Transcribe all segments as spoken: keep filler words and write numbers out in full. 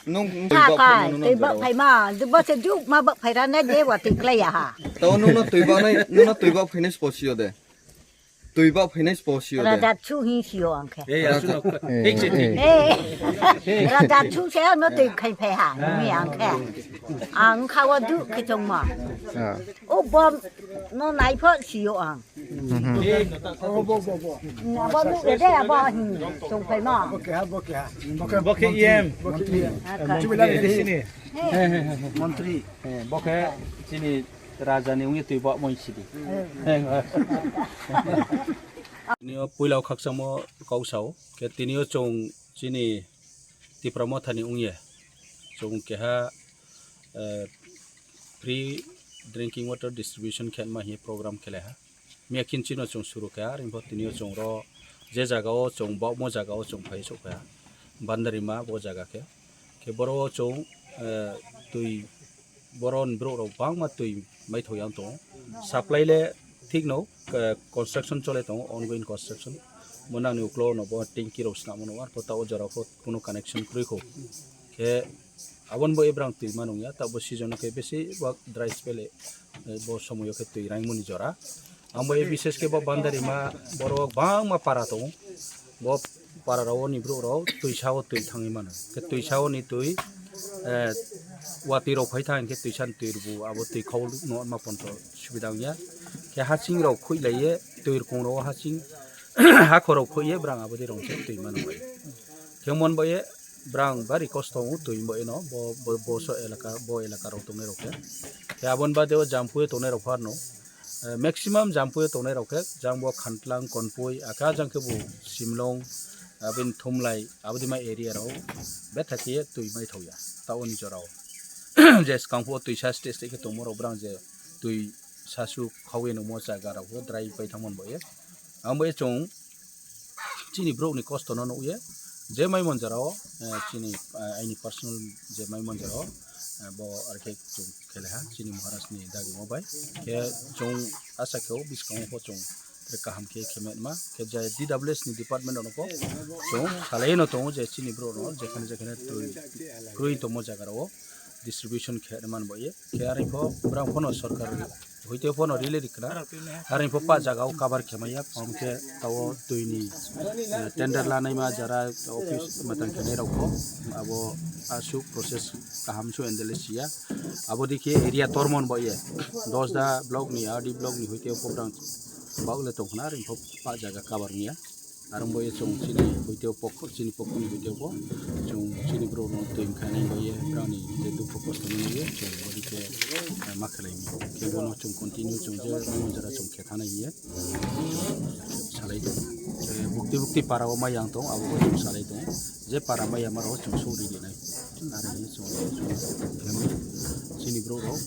Nung twi bak phai, twi bak phai ma, bo se juk ma bak phai ra na je wa twi klai ya ha. Tao nung no twi bak nai, nung no twi bak phai nai spo sio de. Twi bak phai nai spo sio de. Raja chu hi sio ang khe. Eh, ya, su no. Eh, eh. Eh. Raja chu se no twi khai phai ha, mi ang khe. Ang kha wa du khe chong ma. Ah. O bom no nai pho sio ang. Mhm. Abo nuk de abo hin chong phai ma. Bo khe ha, bo khe ha. Bo khe E M. Bo khe E M. Aka. Chubila de sini. Montri. Eh, bo khe chini raja ni ungye twi bak moi sidi. Eh. Nio puila o khakchangmo kok sao. Khe tinio chwng chini Tipra Motha ni ungye chwng keha, eh, free drinking water distribution khe ma hi program khe lai ha. Miya khin chino chwng suru kha, ringpho tinio chwng ro je jaga o chwng baumo jaga o chwng phai sok kha. Bandarima bo jaga khe. Khe boro o chwng, eh, twi boro ni borok rok bangma twi mai thok yang tongo. Supply le thik no, eh, construction chole tongo, ongoing construction. Mo nang ni uklo no bo tanki rok swnam mano, arpho ta o jora pho kuno connection kwrwi kho. Khe aboni bo ebrang twi ma nung ya, ta bo season o khe besi bak dry spell, eh, bo somoyo khe twi raimoni jora. Ang bo e bises khe bo Bandarima borok bangma para tongo. Bo para rao ni borok rao twisa o twi thangwi mano. Khe twisa o ni twi, eh, watwi rok phai thang khe twisa ni twi rwbu abo twi khau no ma ponto subida wngya. Khe hasing rok khui lai ye twi rwkong rao hasing hakhor rok khui ye brang abo dei rong se twi mano bai. Khe mon bai ye brang bari kosto wngo twi bo eno bo, bo, bo so elaka, bo elaka rok tongnai rok khe. Khe aboni bade o Jampui tongnai rok pharno, eh, maximum Jampui tongnai rok khe jang bo Khantlang, Konpui, aka jang khe bo Simlong, aboni Thumlai, aboni ma area rok betha khe twi mai thok ya ta oni jora o. Je skang pho twi sa stage khe tongmo rok brang je twi sasu khawi nungmo jaga rok bo dry pai thangmani bo ye. Ang bo ye chwng chini borok ni kosto no nugwi je mai manjaro, eh, chini, eh, aini personal je mai manjaro, eh, bo arkhe chwng khe lai ha chini Maharaj ni dagi mo bai. Khe chwng asa khe o bwskango pho chwng tre kaham khe khe ma khe je D W S ni department rok no pho chwng salai no tongo je chini borok no jekhane jekhane twi kwrwi tongmo jaga rok o distribution khe man bo ye. Khe arwi pho brang pho no sorkar hoite pho no rili rikna. Arwi pho pa jaga o cover khe maya, pom khe tao twi ni, eh, tender lanai ma jara office matang khe nai rok pho abo asuk process kaham su endele siya. Abo dikhe area tormon bo ye. Dosda block ni, R D block ni hoite pho brang bak le tong khna, arwi pho pa jaga cover niya. Arong bo ye chwng chini hoite o pokho, chini pokho ni hoite o bo chwng chini borok no twi mkhainai bo ye brani je dukho kosto ni ye chwng bo dikhe, eh, ma khlai mi. Khe bono chwng continue chwng je mano jora chwng khe thanai ye salai do. Eh, bukti bukti para o mai yang tong abo bo chwng salai tong. Je para mai ya maro chwng suri di nai. Are ye chwng, chwng khe chini borok rok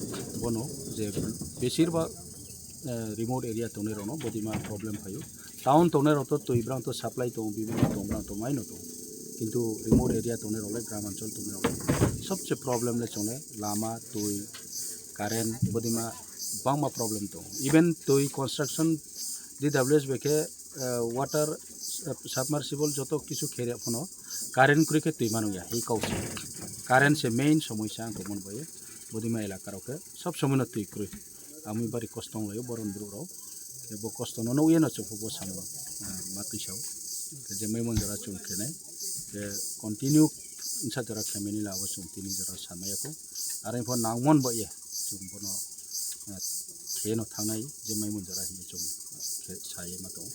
bono je besir ba, eh, remote area tongnai rok no bodima problem phaio. Town tongnai rok to twi brang to supply tongo, bibhinno tongo, brang to maino tongo. Kintu remote area tongnai rok le, gram anchol tongnai rok le sobse problem le chongnai lama, twi, current, bodima bangma problem tongo. Even twi construction D W S bai khe, eh, water, eh, submersible joto kisu khe phano current kwrwi khe twi mano ya, hi kau se. Current se main somosya ang tongmani bai, bodima elaka rok khe sob somoi no twi kwrwi. Ami bari kosto wng laio boron borok rok. Khe bo kosto no nugwi no chwng bo samo, ah, ma twi sao. Khe je mai mon jora chwng khenai. Khe continue wngsa jora khe mani labo chwng tini jora samaya ko. Are pho nangmon bo ye chwng bono, ah, khe no thangnai je mai mon jora hinwi chwng khe saye ma tongo.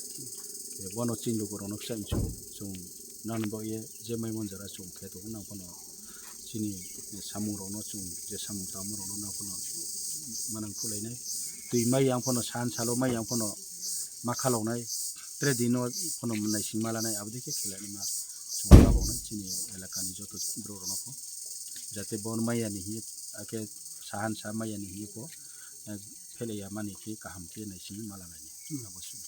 Bono chini lukurokno kisa inchu chwng nani bo ye je mai manjara chwng khe tongo nang phano chini samung rokno chwng je samung tangma rokno nang phano manang khulainai. Twi mai yang phano san salo mai yang phano ma khaloknai, tre dino phano naising ma lanai, aboni khe khelainai ma chwng taboknai chini elakani joto borok rokno kho. Jate bo maya ni hiye ake sahan sa maya ni hiye kho, eh, phele ya mani khe kaham khe naising ma lanai. Abo se.